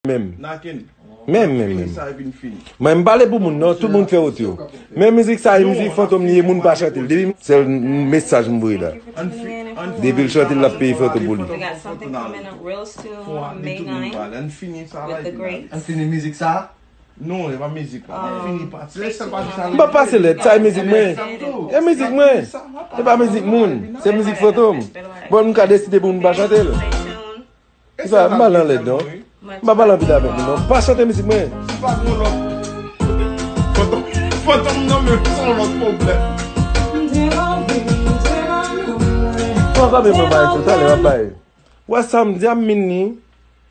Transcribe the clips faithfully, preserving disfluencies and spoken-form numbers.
menm. Naken. Menm, menm, menm. Fini sa epi n fini. Mwen, m pale pou moun, non, tout moun fè wot yo. Men mizik sa, e mizik Fantom li ye, moun pa chante l. Depi sèl mesaj m voye la. An fi-, an Depi l chante l, l ap peye Fantom pou li. We got something coming up real soon on May ninth with the Great. An fini mizik sa? Non, e pa mizik la. An fini pati. Lè sèl pati sa. M pa pase lèt, sa e mizik mwen. E mizik mwen. E pa mizik moun. Se mizik Fantom. Bon, m ka deside pou m pa chante l. Stay tuned. E sa, m pa lan lèd non. M pa pale anpil avèk nou non. Pa chante mizik mwen. Si pa gen yon lòt. Fantom, Fantom nan men se yon lòt pwoblèm. Bon, kanpe mwen bay tou, talè m ap bay. Wè sa m di a m min ni,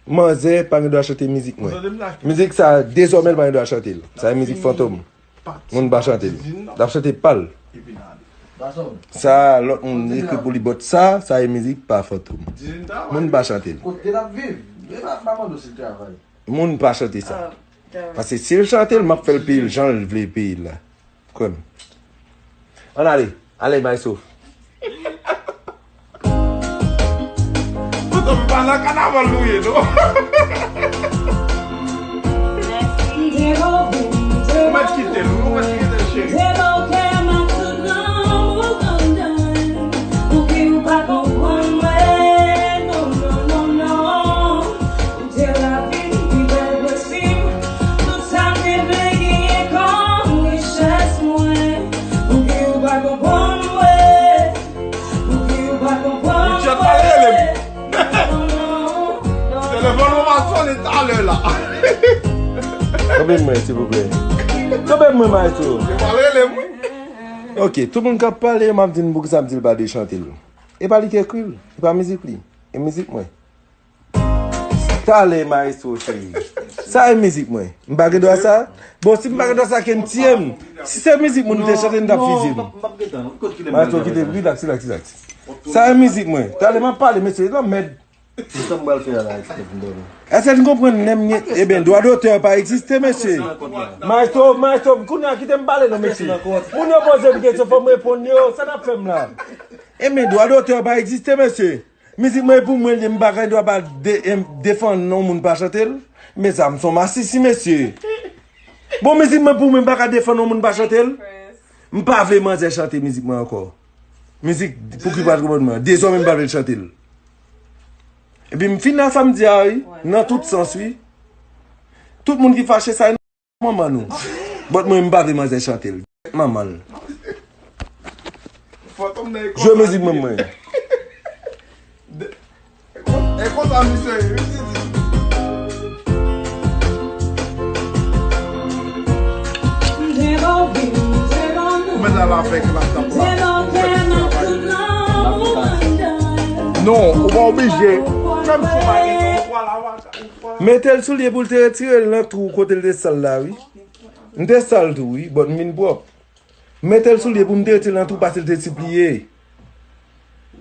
manzè pa gen dwa chante mizik mwen. Mizik sa, dezòmè l pa gen dwa chante l. Sa e mizik Fantom. Moun pa chante l. L ap chante pa l. Sa, lòt moun ekri pou li, but sa, sa e mizik pa Fantom. Moun pa chante l. Kote l ap viv? Yo pa, pa mande w si l travay. Moun pa chante sa. Paske si l chante l, m ap fè l peye l jan l vle peye l la. Kwè m. Ann ale. Ale, maestro. Fantom pa nan kanaval nou ye, non. Ou mèt kite l, ou mèt kite l, cheri. Richard pa rele m. Telefòn mwen pa sonnen talè la. Kanpe mwen, silvouplè. Kanpe mwen, maestro. Yo pa rele m, wi. Ok, tout moun k ap pale, m ap di n poukisa m di l pa de chante l. E pa li ki ekri l, e pa mizik li, e mizik mwen. Talè, maestro cheri. Sa e mizik mwen. M pa gen dwa sa? Bon, si m pa gen dwa sa, ke n tiye m. Si se mizik moun m te chante, n t ap fiziye m. Maestro, kite, relax, relax, relax. Sa e mizik mwen. Talè m ap pale, mesye, lanmèd. Èske n konprann lè m gen, ebyen, dwa dotè pa egziste, mesye. Maestro, maestro, kounye a kite m pale non, mesye. Moun yo poze m kesyon, fò m reponn yo. Sa n ap fè m la? Ebyen, dwa dotè pa egziste, mesye. Mizik mwen e pou mwen li ye, m pa gen dwa pa de-, em, defann yon moun pa chante l. Mezanmi, m se yon masisi, mesye. Bon, mizik mwen pou mwen, m pa ka defann yon moun pa chante l. M pa vle manzè chante mizik mwen ankò. Mizik pou ki pa konprann mwen. Dezòmè m pa vle l chante l. Epi m fin nan sa m di a, wi. Nan tout sans, wi. Tout moun ki fache sa, manman nou. But mwen, m pa vle manzè chante l. Manman l. Jwe mizik mwen, mwen. E konsa misye ye, wi, Didi. Ou mèt al avèk l ap tap la. Non, ou pa oblije. Menm si w pa gen, ou pral avèk. Mete l sou lye pou l te retire l nan twou kote l te sal la, wi. M te sal tou, wi, but m vin pwòp. Mete l sou lye pou m te retire l nan twou, pase l te sipliye.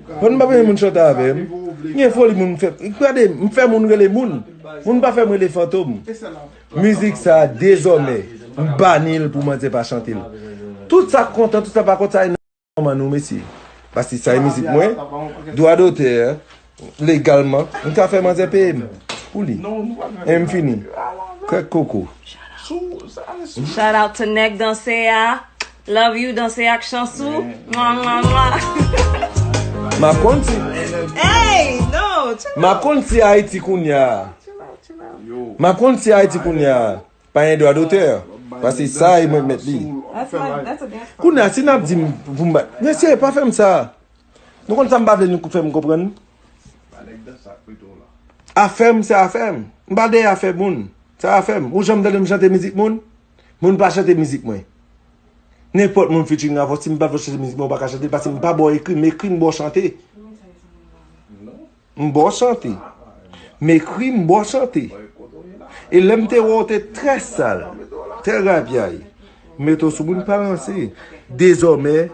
Fò n pa peye moun chante avè m. M gen foli moun m fè. Gade, m fè moun rele moun. Moun pa fè m rele Fantom. Mizik sa, dezòmè, m bani l pou manzè pa chante l. Tout sa k kontan, tout sa pa kontan, sa e nan manman nou, mesye. Paske sa e mizik mwen, dwa dotè, legalman, m ka fè manzè peye m pou li. E m fini. Krèk koko. Shout out to Nèg Danse a. Love you, Danse ak Chansou. Mwa, mwa, mwa. M ap konn si. Hey, no, chill out. M ap konn si Ayiti kounye a. Chill out, chill out. M ap konn si Ayiti kounye a. Pa gen dwa dotè. Paske sa e mwen k mèt li. That's my, that's a dance. Kounye a, si n ap di m pou m ba, mesye, pa fè m sa. Nou konn sa m pa vle nou fè m konprann? Afè m, se afè m. M pa dèyè afè moun. Se afè m. Ou janm tande m chante mizik moun? Moun pa chante mizik mwen. Nenpòt moun featuring avè w, si m pa vle chante mizik mwen, ou pa ka chante l, paske m pa ba w ekri, m ekri, m ba w chante. M ba w chante. M ekri, m ba w chante. E lè m te wè w te trè sal, trè rapyay, m mete w sou moun pa ranse. Dezòmè,